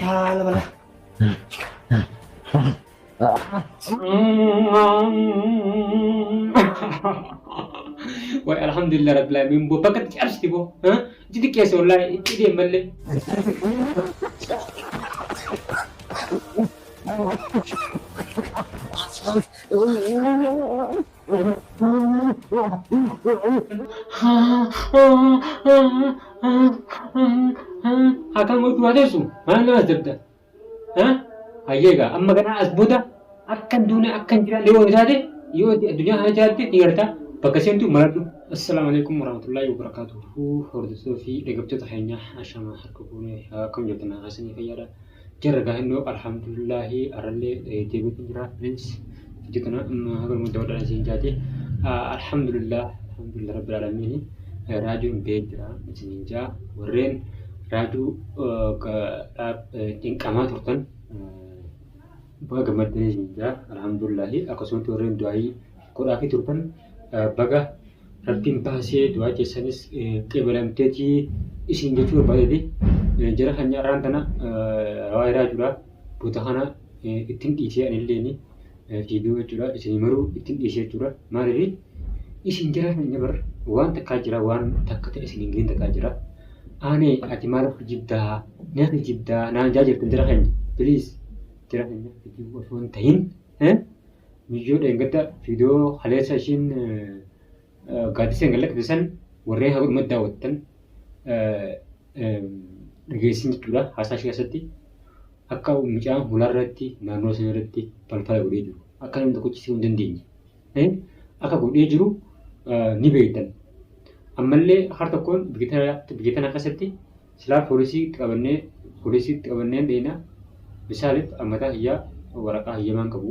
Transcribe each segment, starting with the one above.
Haala bala. Way alhamdulillah rabbil alamin bo bakka itti cabsiti bo. Itti xiqqeesse wallahi itti deemallee. Akkan gochuu haa teessu maal nama as dabda? Hayyee egaa amma ganaa as booda akka hin duune akka hin jiraanne yoo taate yoo ati addunyaa kana jiraatte ni garta bakka seentu maradhu. Assalaamu alaikum warahmatullahi wabarakatuhu hordoftoota fi dhaggeeffattoota keenya ashama harka fuunee akkam jirtan haasanii fayyaadha. Jarra gaahennoo alhamdulillahi arrallee deebiitiin jira please viidiyoo kana amma haga dhumaa daawwadhaa isin jaate alhamdulillah alhamdulillah rabbil aalamiin raajuun ba'ee jira isiniin jaa warreen raajuu cinqamaa turtan baga gammaddanii isiniin jaa alhamdulillahi akkasumatti warreen du'aayii godhaafii turtan baga Rabbiin baasee du'aa keessanis qeebalamteetii isin jechuu barbaadeeti. Jara keenya arraan tana waa'ee raajuudha. Boota kana ittiin dhiisee anilleeni viidiyoo jechuudha. Isin maruu ittiin dhiisee jechuudha. Maaliif isin jara keenya bar waan takkaa jira waan takka ta'e isin hin gahin takkaa jira. Aanee ati maaliif kijibdaa? Na kijibdaa naan jaa jirtan jara keenya. Please jara keenya kijibuu osoo hin tahin. Miyyoo dheengadda viidiyoo kaleessa ishiin gaaddiseen gad lakkifte san warreen haga dhumatti daawwattan dhageessin jechuudha haasaa ishee keessatti akka mucaan hulaa irratti naannoo sana irratti falfala godhee jiru akka namni tokkichi si'uu hin dandeenye akka godhee jiru ni beektan. Ammallee har tokkoon biyya tana keessatti Silaa poolisii itti qabannee poolisii itti qabannee hin dheeyna misaaliif ammataa kiyyaa waraqaa hayyamaan qabu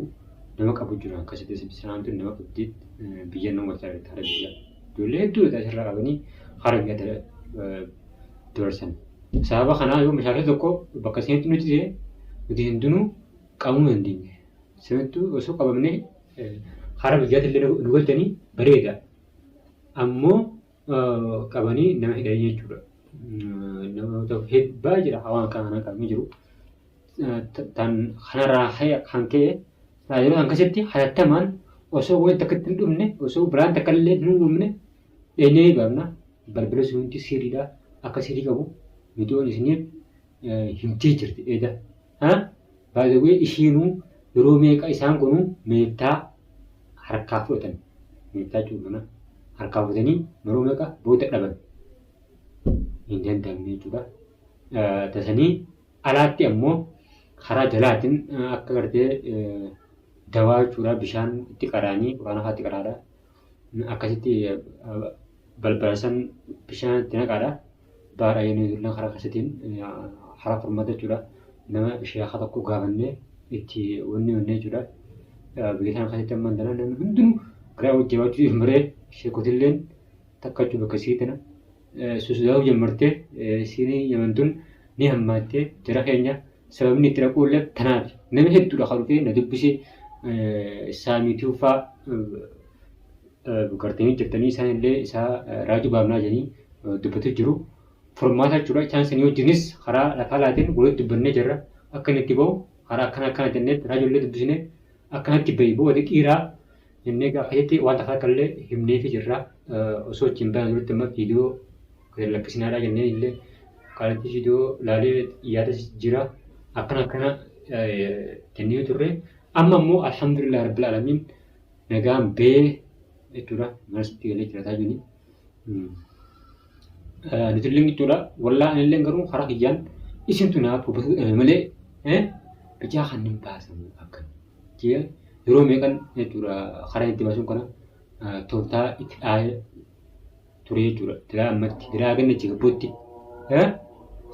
nama qabu jira akkasitti sanaan tun nama qabdi biyya nama galchaa jirti hara biyya ijoollee hedduu asirraa qabanii hara biyya dabarsan. Sababa kanaa yoo meeshaalee tokko bakka isinitti nuti ta'e nuti hundinuu qabamuu dandeenya. Isinittuu osoo qabamnee hara biyyaatti illee nu galchanii bareeda. Ammoo qabanii nama hidhanii jechuudha. Namoota baay'eedha waan kana qabanii jiru. Tan kanarraa kan ka'e yeroo kan keessatti hatattamaan osoo wanti takka itti hin dhumne osoo balaan takka illee hin uumamne dheenyee ni baafna. Balbala sun hundi sirriidha. Akka sirrii qabu miidiyoon isiniif himtee jirti dheeda. By the way ishiinuu yeroo meeqa isaan kunuu meettaa harkaa fudhatan. Meettaa jechuun mana harkaa fudhatanii yeroo meeqa booda dhaban. Hin danda'amne jechuudha. Tasanii alaatti ammoo karaa jalaatiin akka gartee dawaa jechuudha bishaan itti qaraanii quraana fa'aa itti qaraadha. Akkasitti balbala san bishaan itti naqaadha. Baadha jennee ijoolleen karaa akkasiitiin karaa furmaata jechuudha. Nama sheeka tokko gaafannee itti wanni wanni jechuudha. Biyya sana keessatti amma tana namni hundinuu garaa wajjin jabaachuu jalmaree sheekotilleen takka jechuudha bakka isii tana sosodaachuu jalmartee isiin yaman tun ni hammaattee jara keenya sababni itti dhaquu illee tanaaf nama hedduudha kan dhufee na dubbisee saamiitii fa'aa gartanii jirtanii isaan illee isaa raajuu baafnaa jedhanii dubbatee jiru. Furmaata jechuudha. Isaan sanii wajjinis karaa lafaa laatiin walitti dubbannee jirra. Akka inni itti bahu karaa akkana akkana jennee raajuu illee dubbisnee akkanatti bahi boo dhiiraa jennee akkasitti wanta akka illee himneefi jirra. Osoo achiin bahan duratti amma viidiyoo gadi lakkisinaadha jennee illee qaalitti viidiyoo laalee yaada jira. Akkana akkana jennee turre. Amma immoo alhamdulillah rabbil alamiin nagaan bee jechuudha. Manasitti galee jirataa jiru. Nuti illee jechuudha. Wallaa ani illee garuu karaa kiyyaan isintu naaf hubatuu dhabe malee bicaa kan hin baasamu akkan. Yeroo meeqan jechuudha karaa itti baasuun kana tooftaa itti dhaayee ture jechuudha. Dilaa ammatti dilaa ganna achi gabbuutti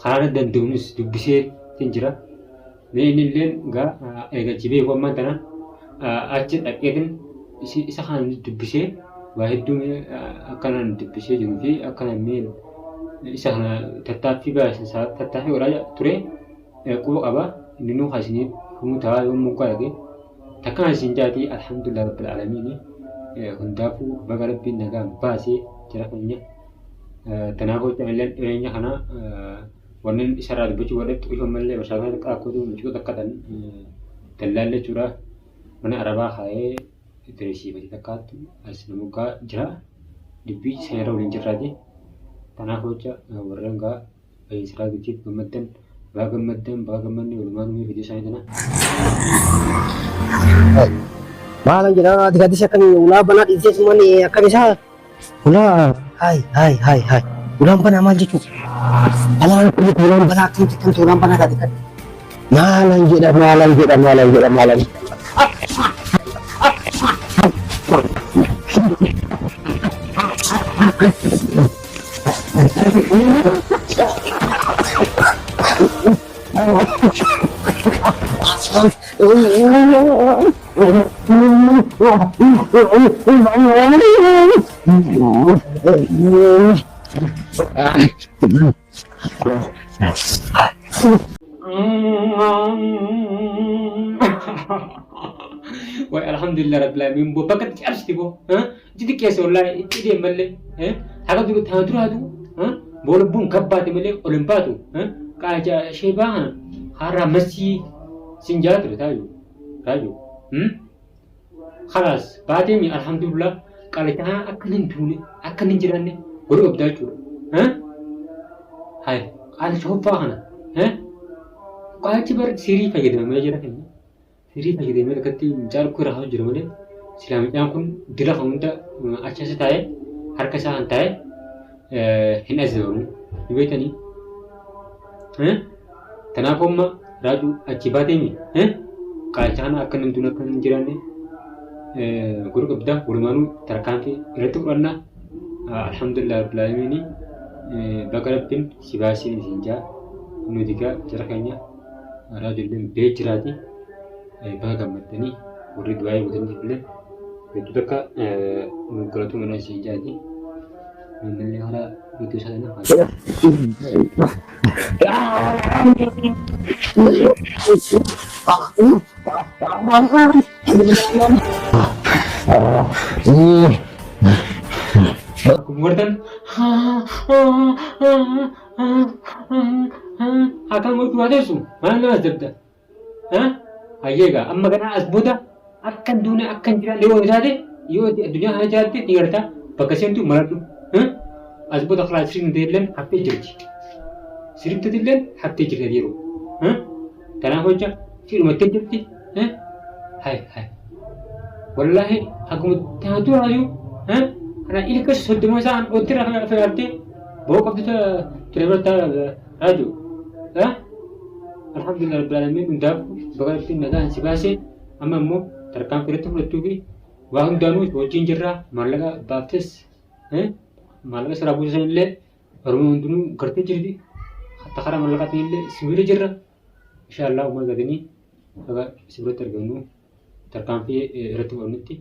karaa danda'uunis dubbisee hin jira. Mee inni illeen gaa eega achi beeku ammaan tana achi dhaqeetin isa kana dubbisee waa hedduu akkanaan dubbisee jiruu fi akkanaan mee isa kana tattaaffii baasisaa tattaaffii godhaa ture quba qaba. Inni nuu kaasiniif himuu ta'a yoo moggaa dhaqee. Takkaan isin jaatii alhamdulillah rabbil aalamiin hundaafuu baga rabbiin nagaan baasee jara keenya. Tanaaf hojii illee dhiyeenya kana wanneen isarraa dubbachuu godhetti ifa malee bashaanaa xiqqaa akkootu michuu takka tan dallaalle jechuudha. Mana arabaa kaa'ee direessiifatee takkaatti as namuggaa jira. Dubbii seera waliin jirraati. Tanaaf hojja warreen gaa bahiinsiraa gitiif gammaddan baga gammaddan baga gammanne walumaa numee fidee isaanii tana. Maalan jedhaa ati gaddisa akkamii ulaa banaa dhiistee sumani akkam isaa ulaa hay hay hay hay ulaan banaa maal jechuudha? Balaan akkamitti ulaan banaa akkamitti akkamitti ulaan banaa taate kan maalan jedha maalan jedha maalan jedha maalan jedha. Way alhamdulillah rabbil alamin bo bakka itti cabsiti bo itti xiqqeesse wallahi itti deem malee haga duru tana duraatu boo lubbuun gabbaate malee ol hin baatu qaaja sheebaa kana har'a masii sin jala ture taaju taaju khalaas baatee mi alhamdulillah qalicha kana akka hin duune akka hin jiraanne godhu qabdaa jechuudha hay qalicha hoffaa kana qalichi bar sirii fayyadame malee jira keenya Sirii fayyadamee akkatti mucaa lukkuu irraa haasa'u jira malee silaa mucaan kun dila kan hunda achi as taa'ee harka isaa kan taa'e hin azabamu. Ni beektanii? Kanaaf amma raajuu achi baateemi qaalicha kana akka inni duun akka hin jiraanne godhu qabda. Walumaanuu tarkaanfii irratti fudhanna. Alhamdulillah rabbil aalamiin baga rabbiin si baasee isin jaa nuti gaa jara keenya. Haaraa ijoolleen bee jiraati. Baga gammaddanii warri du'aa'ii gootaniif illee hedduu takka nuuf galatuu mana isin jaati. Namni haaraa viidiyoo isaa kana haa Akkuma bartan Akkam gochuu baateessu maal nama dabda? Hayyee egaa amma ganaa as booda akka hin duune akka hin jiraanne yoo taate yoo ati addunyaa kana jiraatte ni garta bakka seentu maladhu. As booda karaa sirriin ta'elleen haftee jirti. Sirriitti illeen haftee jirti yeroo. Kanaaf hojja hidhumattee jirti. Hay hay. Wallaahi haguma tana duraayyuu kana ilka soddoma isaa dhootti irraa fe'attee boo qabdu ture biratti raaju. Alhamdulillah rabbil alamin hundaaf baga rabbiin nagaan si baase amma immoo tarkaanfii irratti fudhachuu fi waa hundaanuu wajjin jirra maallaqa baaftes maallaqa siraa buusan illee Oromoo hundinuu gartee jirti hatta karaa maallaqaatiin illee sibiila jirra. Insha Allah uummata gadinii haga si biratti argamnu tarkaanfii irratti fudhannutti.